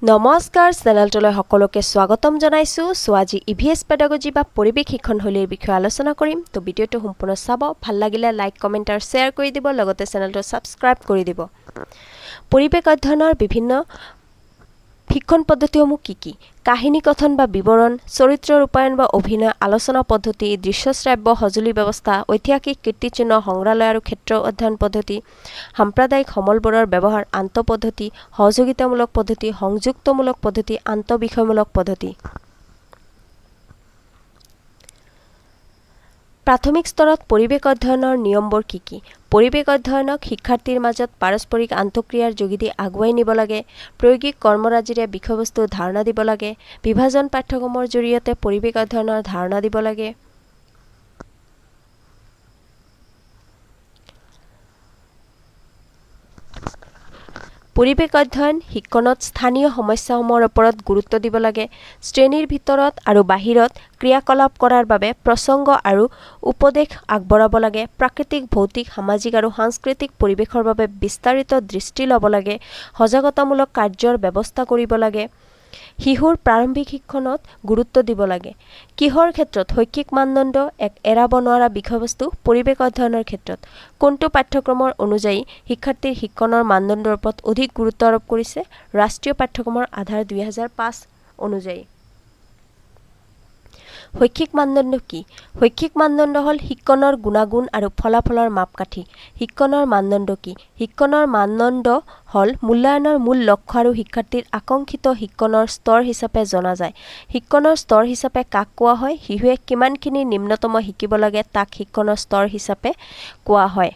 নমস্কাৰ, চেনেলটোলৈ সকলোকে স্বাগতম জনাইছোঁ। চ' আজি ইভিএছ পেডাগজি বা পৰিৱেশ শিক্ষণ শৈলীৰ বিষয়ে আলোচনা কৰিম। তো ভিডিঅ'টো সম্পূৰ্ণ চাব, ভাল লাগিলে লাইক, কমেণ্ট আৰু শ্বেয়াৰ কৰি দিব, লগতে চেনেলটো ছাবস্ক্ৰাইব কৰি দিব। পৰিৱেশ অধ্যয়নৰ বিভিন্ন শিক্ষণ পদ্ধতিসমূহ কি কি? কাহিনী কথন বা বিৱৰণ, চৰিত্ৰ ৰূপায়ণ বা অভিনয়, আলোচনা পদ্ধতি, দৃশ্য শ্ৰাব্য সঁজুলি ব্যৱস্থা, ঐতিহাসিক কীৰ্তিচিহ্ন, সংগ্ৰহালয় আৰু ক্ষেত্ৰ অধ্যয়ন পদ্ধতি, সাম্প্ৰদায়িক সমলবোৰৰ ব্যৱহাৰ, আন্তঃপদ্ধতি, সহযোগিতামূলক পদ্ধতি, সংযুক্তমূলক পদ্ধতি, আন্তঃবিষয়মূলক পদ্ধতি। প্ৰাথমিক স্তৰত পৰিৱেশ অধ্যয়নৰ নিয়মবোৰ কি কি? পৰিৱেশ অধ্যয়নক শিক্ষাৰ্থীৰ মাজত পাৰস্পৰিক আন্তঃক্ৰিয়াৰ যোগেদি আগুৱাই নিব লাগে। প্ৰায়োগিক কৰ্মৰাজিৰে বিষয়বস্তুৰ ধাৰণা দিব লাগে। বিভাজন পাঠ্যক্ৰমৰ জৰিয়তে পৰিৱেশ অধ্যয়নৰ ধাৰণা দিব লাগে। পৰিৱেশ অধ্যয়ন শিক্ষণত স্থানীয় সমস্যাসমূহৰ ওপৰত গুৰুত্ব দিব লাগে। শ্ৰেণীৰ ভিতৰত আৰু বাহিৰত ক্ৰিয়াকলাপ কৰাৰ বাবে প্ৰসংগ আৰু উপদেশ আগবঢ়াব লাগে। প্ৰাকৃতিক, ভৌতিক, সামাজিক আৰু সাংস্কৃতিক পৰিৱেশৰ বাবে বিস্তাৰিত দৃষ্টি ল'ব লাগে। সজাগতামূলক কাৰ্যৰ ব্যৱস্থা কৰিব লাগে। শিশুৰ প্ৰাৰম্ভিক শিক্ষণত গুৰুত্ব দিব লাগে। কিহৰ ক্ষেত্ৰত শৈক্ষিক মানদণ্ড এক এৰাব নোৱাৰা বিষয়বস্তু? পৰিৱেশ অধ্যয়নৰ ক্ষেত্ৰত। কোনটো পাঠ্যক্ৰমৰ অনুযায়ী শিক্ষাৰ্থীৰ শিক্ষণৰ মানদণ্ডৰ ওপৰত অধিক গুৰুত্ব আৰোপ কৰিছে? ৰাষ্ট্ৰীয় পাঠ্যক্ৰমৰ আধাৰ 2005 অনুযায়ী। শৈক্ষিক মানদণ্ড কি? শৈক্ষিক মানদণ্ড হ'ল শিক্ষণৰ গুণাগুণ আৰু ফলাফলৰ মাপকাঠি। শিক্ষণৰ মানদণ্ড কি? শিক্ষণৰ মানদণ্ড হ'ল মূল্যায়নৰ মূল লক্ষ্য আৰু শিক্ষাৰ্থীৰ আকাংক্ষিত শিক্ষণৰ স্তৰ হিচাপে জনা যায়। শিক্ষণৰ স্তৰ হিচাপে কাক কোৱা হয়? শিশুৱে কিমানখিনি নিম্নতম শিকিব লাগে, তাক শিক্ষণৰ স্তৰ হিচাপে কোৱা হয়।